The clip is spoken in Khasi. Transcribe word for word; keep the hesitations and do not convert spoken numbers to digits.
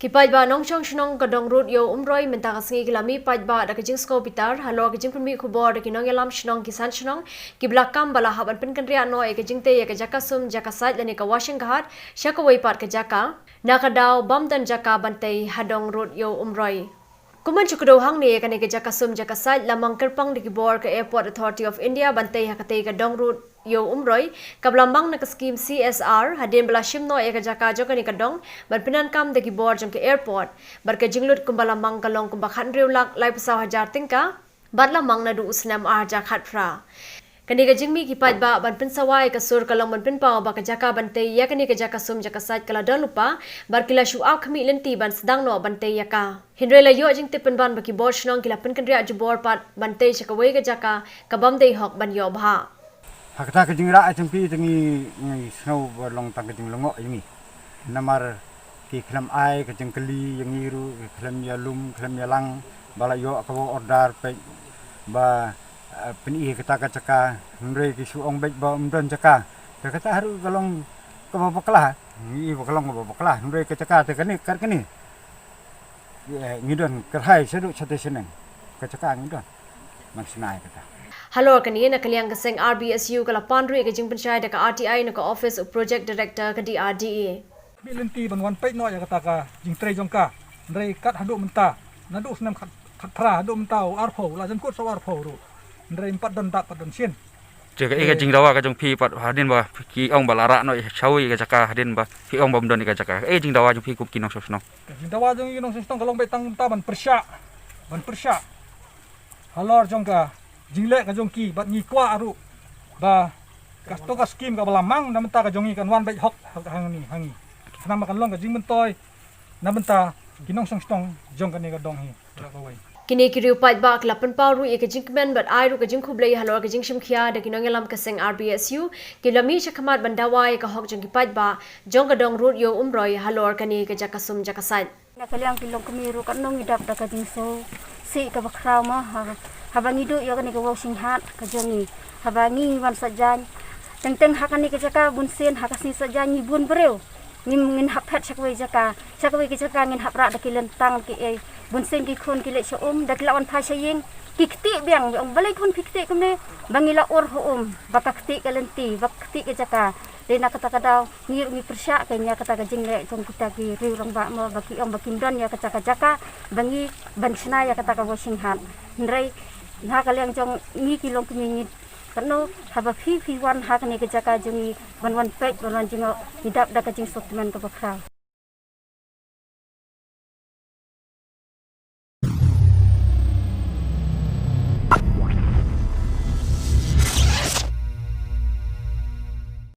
Ki paidbah nongshong shnong ka Dongrud Ïew Umroi mynta ka sngi ki la mih paidbah da ka jingsngew bitar halor ka jingpynmih khubor da ki nongïalam shnong ki san shnong kiba la kam ba la hap ban pynkynriah noh ïa ka jingtei ïa ka jaka sum jaka sait lane ka washing ghat sha kawei pat ka jaka na ka daw bym don jaka ban tei ha Dongrud Ïew Umroi. Kum ban shu kdew hangne, ïa kane ka jaka sum jaka sait la mang kyrpang da ki bor ka Airport Authority of India ban tei ha katei ka Dongrud Ïew Umroi kaba la mang na ka skhim C S R hadien ba la shim noh ïa ka jaka jong kane ka dong ban pyndonkam da ki bor jong ka airport. Bad ka jinglut kumba la mang ka long kumba khathynriew lak laiphew saw hajar tyngka bad la mang naduh u snem ar hajar khatphra. Kane ka jingmih ki paidbah ban pynsawa ïa ka sur ka long ban pynpaw ba ka jaka ban tei ïa kane ka jaka sum jaka sait ka la don lypa bad ki la shu ap khmih lynti ban sdang noh ban tei ïa ka. Hynrei la ïoh jingtip pynban ba ki bor shnong ki la pynkynriah jubor pat ban tei sha kawei ka jaka ka bym dei hok ban ïoh bha. Ha kata ka jingrah jong phi te ngi, ngi sngew ba long tang ka jinglyngngoh ïa ngi. Namar ki khlem ai ka jingkylli ïa ngi ruh, ki khlem ïalum, khlem ïalang ba la ïoh kaba order peit ba, eh, pyni kata ka jaka, hynrei ki shu ong beit ba ym don jaka. Te kata ruh ka long kaba bakla, ngi i ba ka long kaba bakla, hynrei ka jaka te kane, kat kane. Eh, ngi don kyrhai shaduh shatei shaneng. Ka jaka ngi don. Ban shna ïa kata. Halor kane, na ka liang ka seng R B S U ka la pan ruh ïa ka jingpynshai da ka R T I na ka office u Project Director ka D R D A. Mih lynti ban wan peit noh ïa kata ka jingtrei jong ka. Hynrei kat haduh mynta, naduh snem khat, khatphra haduh mynta u arphew, la jan kut sa u arphew ruh. Hynrei ym pat don dak pat don shin. Te kaei ka jingdawa ka jong phi pat hadien ba ki ong ba la rah noh ïa shawei ka jaka hadien ba phi ong ba ym don ïa ka jaka. Kaei ka jingdawa jong phi kum ki nongshong shnong? Ka jingdawa jong ngi ki nongshong shnong ka long beit tang mynta ban pyrshah. Ban pyrshah halor jong ka jingleh ka jong ki bad ngi kwah ruh ba kato ka skhim kaba la mang na mynta ka jong ngi kan wan beit hok ha, ha ngi, ha ngi. Khnang ba kan long ka jingmyntoi na mynta ki nongshong shnong jong kane ka dong hi. Kine ki riew paidbah ki la pynpaw ruh ïa ka jingkmen bad ai ruh ka jingkhublei halor ka jingshim khia da ki nongïalam ka seng R B S U kiba la mih shakhmat ban dawa ïa ka hok jong ki paidbah jong ka Dongrud Ïew Umroi halor kane ka jaka sum jaka sait. Na ka liang ki longkmie ruh katno ngi dap da ka jingsngewsih kaba khraw mo, ha, haba ngi duh ïa kane ka washing hut ka jong ngi, haba ngi wan sait jaiñ. Teng teng ha kane ka jaka bunsien ha ka sngi sait jaiñ ngi bun briew. Ngim, ngin hap phet sha kawei jaka, sha kawei ka jaka ngin hap rah da ki lyntang ki ei. Bunsien ki khun ki leit sha um, da ki la wan phai sha ïing, ki ktieh biang, ong balei khun phi ktieh kumne, ba ngi la ur ha um ba ka ktieh ka lynti, ba ka ktieh ka jaka. Dei na kata ka daw ngi ruh ngi pyrshah kein ïa kata ka jingleh jong kita ki riew rangbah mo, ba ki ong ba kim don ïa kata ka jaka ba ngi ban shna ïa kata ka washing hut. Hynrei na ka liang jong ngi ki longkmie ngi katno haba phi, phi wan ha kane ka jaka jong ngi ban wan peit ban wan jngoh, ngi dap da ka jingsngewtymmen kaba khraw.